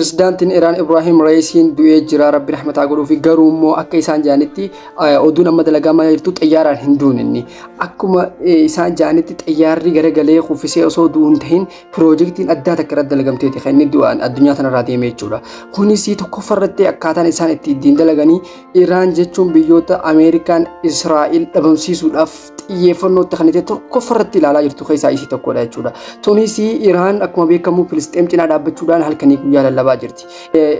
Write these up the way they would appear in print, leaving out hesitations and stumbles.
Pirezidaantiin Iraan Ibraahim Raisiin du'ee jira, Rabbi rahmataa godhuufi. Garuu immoo akka isaan jedhanitti oduun amma dalagamaa jirtu xayyaaraan hin duune inni. Akkuma isaan jedhanitti xayyaarri garagalee kuffisee osoo du'u hin tahin piroojeektiin addaa takka irratti dalagamteeti kan inni du'aan addunyaa tanarraa deeme jechuudha. Kunis tokkoffaa irratti akkaataan isaan ittiin dalaganii Iraan jechuun biyyoota Ameerikaan Israa'el dhabamsiisuudhaaf xiyyeeffannootti kan itti tokkoffaa irratti ilaalaa jirtu keessaa isii tokkodha jechuudha. Tunis Iraan akkuma beekamu Filisxeem cinaa dhaabbachuudhaan halkanii guyyaa lallabaa jirti.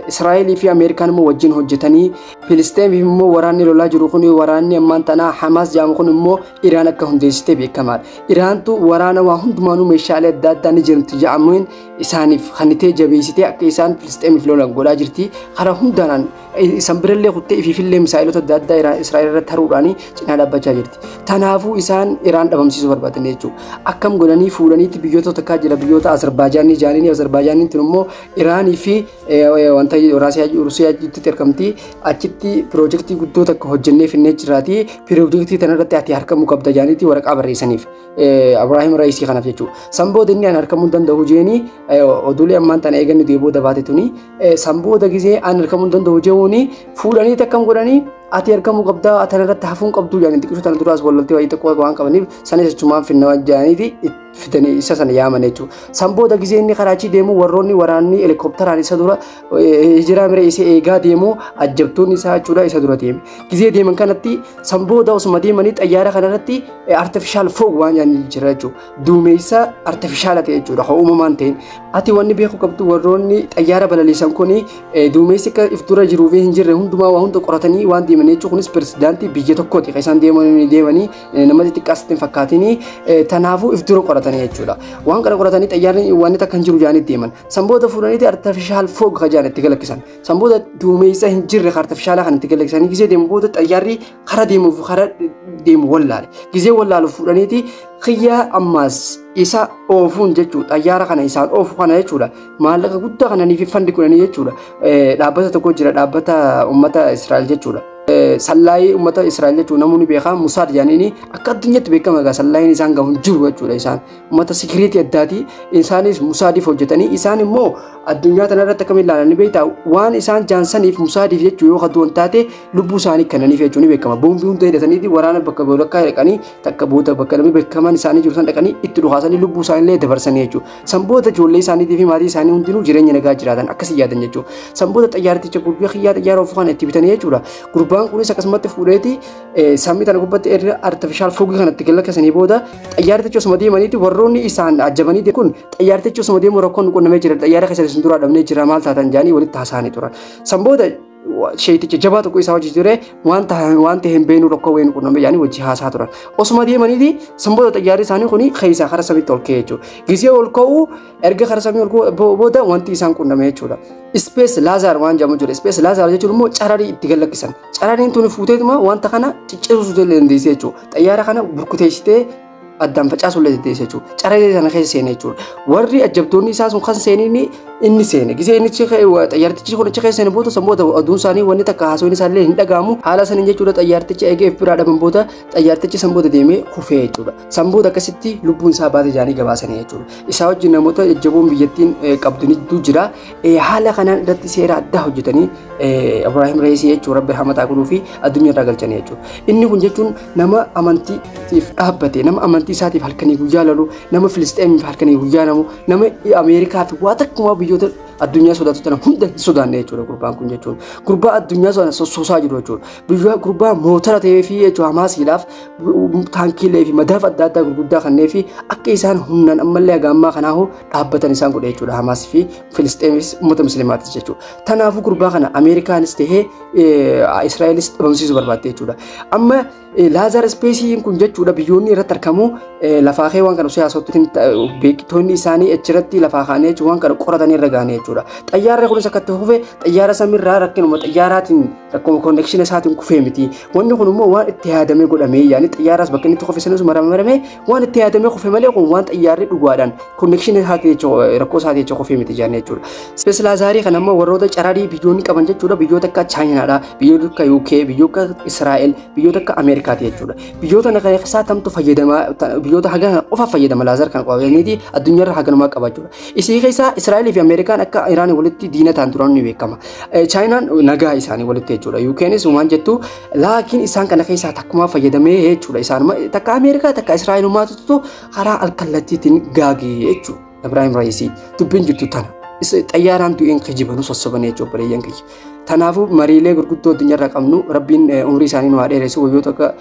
Israa'elii fi Ameerikaan immoo wajjin hojjetanii Filisxeem immoo waraanni lolaa jiru kun waraanni ammaan tanaa Hamaas jedhamu kun immoo Iraan akka hundeessite beekamaadha. Iraantu waraana waa hundumaanuu meeshaalee adda addaa ni jirti jedhamuun isaaniif kannitee jabeessitee akka isaan Filisxeemiif lolan godhaa jirti. Karaa hundaanaan isaan birallee kuttee ifiifillee misaa'ilota adda addaa Israa'el irratti haruudhaan cinaa dhaabbachaa jirti. Kanaafuu isaan Iraan dhabamsiisuu barbaadan jechuudha. Akkam godhanii fuudhaniitti biyyoota takkaa jira, biyyoota Azerbaaijaanii jaaniin, Azerbaaijaaniin tun immoo Iraanii fi wanta Rusiyaa jidduutti argamti. Achitti piroojeektii guddoo takka hojjennee finnee jiraati. Piroojeektii tanarratti ati harkamuu qabda jaaniitti waraqaa barreessaniif Ibraahim Raisii kanaaf jechuudha. San booda inni an harkamuu hin danda'u jeeni oduulee ammaan tana eeganni du'ee booda baate tuni. San booda gisee an harkamuu hin danda'u jechuuni fuudhanii akkam godhanii ati argamuu qabdaa, tanarratti hafuun qabduu jaaniin xiqqisuu tana duraas walloltee wayii xiqqoo waan qabaniif sanis achumaan finna jaaniiti fidanii isa sana yaaman jechuudha. San booda gisee inni karaa achii deemu warroonni waraanni helikopteraan isa dura hijiraa mira isa eegaa deemu ajjabtoonni isaa jechuudha isa dura deeme. Gisee deeman kanatti san booda osuma deemanii xayyaara kanarratti artificial fog waan jaaniin jira jechuudha. Duumessa artificial ta'e jechuudha kan uumamaan ta'in. Ati wanni beekuu qabdu warroonni xayyaara balaliisan kuni duumessi akka if dura jiruu fi hin jirre hundumaa waa hunda qoratanii waan deeman jechuun kunis pirezidaantii biyya tokkooti kan isaan deemanii nama xixiqqaas hin fakkaatini, tanaafuu if dura qoratanii jechuudha. Waan kana qoratanii xayyaarri waan takka hin jiru jaanii deeman. San booda fuudhaniiti artificial fog kan jaan itti galakkisan. San booda duumessa hin jirre artificial kan itti galakkisanii gisee deemu booda xayyaarri kara deemuuf kara deemu wallaale. Gisee wallaalu fuudhaniiti xiyyaa ammaas isa oofuun jechuudha. Xayyaara kana isaan oofu kana jechuudha. Maallaqa guddaa kananii fi fandi kudhanii jechuudha. Dhaabbata tokko jira, dhaabbata uummata Israa'el jechuudha. Sallaayii uummata Israa'el jechuun namoonni beekaa Musaad jedhanii akka addunyaatti beekama egaa sallaayiin isaan gahu hin jiru jechuudha. Isaan uummata sikiriitii addaati, isaanis Musaadiif hojjetanii. Isaan immoo addunyaa tanarratti akkamiin ilaalanii beektaa waan isaan jaansaniif Musaadiif jechuu yoo kaduun taate lubbuu isaanii kennaniif jechuun ni beekama. Boombii hunda hidhatanii waraana bakka bakka dhaqanii takka booda bakka namni beekaman isaanii jiru san dhaqanii itti dhukaasanii lubbuu isaanii dabarsanii jechuudha. San booda ijoollee isaaniitii fi maatii isaanii hundinuu jireenya nagaa jiraatan akkasii yaadan jechuudha. San booda xayyaarticha gurbaa xiyyaa xayyaara oofuu kana itti bitanii jechuudha. Gurbaan kunis akkasumatti fuudheeti samii tana gubbatti erga artificial fogii kanatti galakkisanii booda xayyaarticha osuma deemaniiti warroonni isaan ajjabanii kun xayyaarticha osuma deemu rakkoon qunnamee jira, xayyaara keessa isin duraa dhabnee jira, maal taatan jaanii walitti haasa'anii turan. San booda sheeticha jabaa tokko isaa hojii ture waan ta'e hin beeknu rakkoo wayii qunnamee jaanii wajji haasaa turan. Osuma deemaniiti san booda xayyaarri isaanii kuni keessaa kara samiitti ol ka'e jechuudha. Gisee ol ka'uu erga kara samii ol ka'uu booda wanti isaan qunname jechuudha. Space laser waan jedhamu jira. Space laser jechuun immoo cararii itti galakkisan. Carariin tuni fuuteetuma wanta kana cicciruu dandeessi jechuudha. Xayyaara kana burkuteessitee addaan facaasuu illee dandeessi jechuudha. Cararii sana keessa seene jechuudha. Warri ajjabtoonni isaa sun kan seenini inni seene. Gisee inni xayyaartichi kun achi keessa seene booda san booda oduun isaanii wanni takka haasawni isaallee hin dhaga'amu. Haala saniin jechuudha xayyaartichi eegee if biraa dhaban booda xayyaartichi san booda deemee kufee jechuudha. San booda akkasitti lubbuun isaa baate jaanii gabaasanii jechuudha. Isaa wajjin namoota jajjaboon biyyattiin qabdu ni jira. Haala kanaan irratti seera addaa hojjetanii Ibraahim Reisii jechuudha Rabbi rahmataa godhuu fi addunyaa irraa galchanii jechuudha. Inni kun jechuun nama amantiitiif dhaabbate, nama amantii isaatiif halkanii guyyaa lalu, nama Filisxeemiif halkanii guyyaa lalu, nama Ameerikaa fi waa takkumaa biyyoota addunyaa sodaatu tana hunda hin sodaanne jechuudha gurbaan kun jechuun. Gurbaa addunyaa sana sossoosaa jiru jechuudha. Biyya gurbaa motora ta'ee fi jechuudha Hamaasiidhaaf taankiilee fi madaafa adda addaa gurguddaa kannee fi akka isaan humnaan ammallee haga ammaa kanaahu dhaabbatan isaan godhe jechuudha Hamaasii fi Filisxeemis uummata Musliimaatis jechuudha. Kanaafuu gurbaa kana Ameerikaanis ta'ee Israa'elis dhabamsiisuu barbaadde jechuudha. Amma laazar ispeesiin kun jechuudha biyyoonni irratti argamu lafaa kee waan kana osoo haasawtu beektoonni isaanii achirratti lafaa kaanii jechuudha waan kana qoratanii irra gahanii jechuudha. Xayyaarri kunis akkatti kufe xayyaara samiirraa rakkinuma xayyaaraatiin rakkuma konnekshinii isaatiin kufee miti. Wanni kun immoo waan itti yaadamee godhamee yaani xayyaaraas bakka inni itti kufe sanis maramee waan itti yaadamee kufe malee kun waan xayyaarri dhugaadhaan konnekshinii isaatii jechuudha rakkoo isaatii jechuudha kufee miti jaanii jechuudha. Ispees laazarii kan ammoo warroota cararii biyyoonni qaban jechuudha biyyoota akka Chaayinaadha, biyyoota akka UK, biyyoota akka Israa'el, biyyoota akka Ameerikaati jechuudha. Biyyoota kana keessaa tamtu fayyadama biyyoota haga qofa fayyadama laazar kan qabaniiti addunyaarra haganumaa qaba jechuudha. Isii keessaa Israa'elii fi Ameerikaan akka Akka Iraan walitti diina ta'an duraan ni beekama. Chaayinaan nagaa isaanii walitti jechuudha. UKnis waan jettu, laakiin isaan kana keessaa takkumaa fayyadamee jechuudha. Isaanuma takka Ameerikaa takka Israa'elumaatu karaa alkallattiitiin gaagee jechuudha. Ibraahim Raayisii dubbiin jirtu tana. Xayyaaraan du'een kijibanu sossoban jechuudha, obboleeyyan kiyya. Kanaafuu mariilee gurguddoo addunyaarraa qabnu, Rabbiin umrii isaanii nu haa dheeressu, wayyoota akka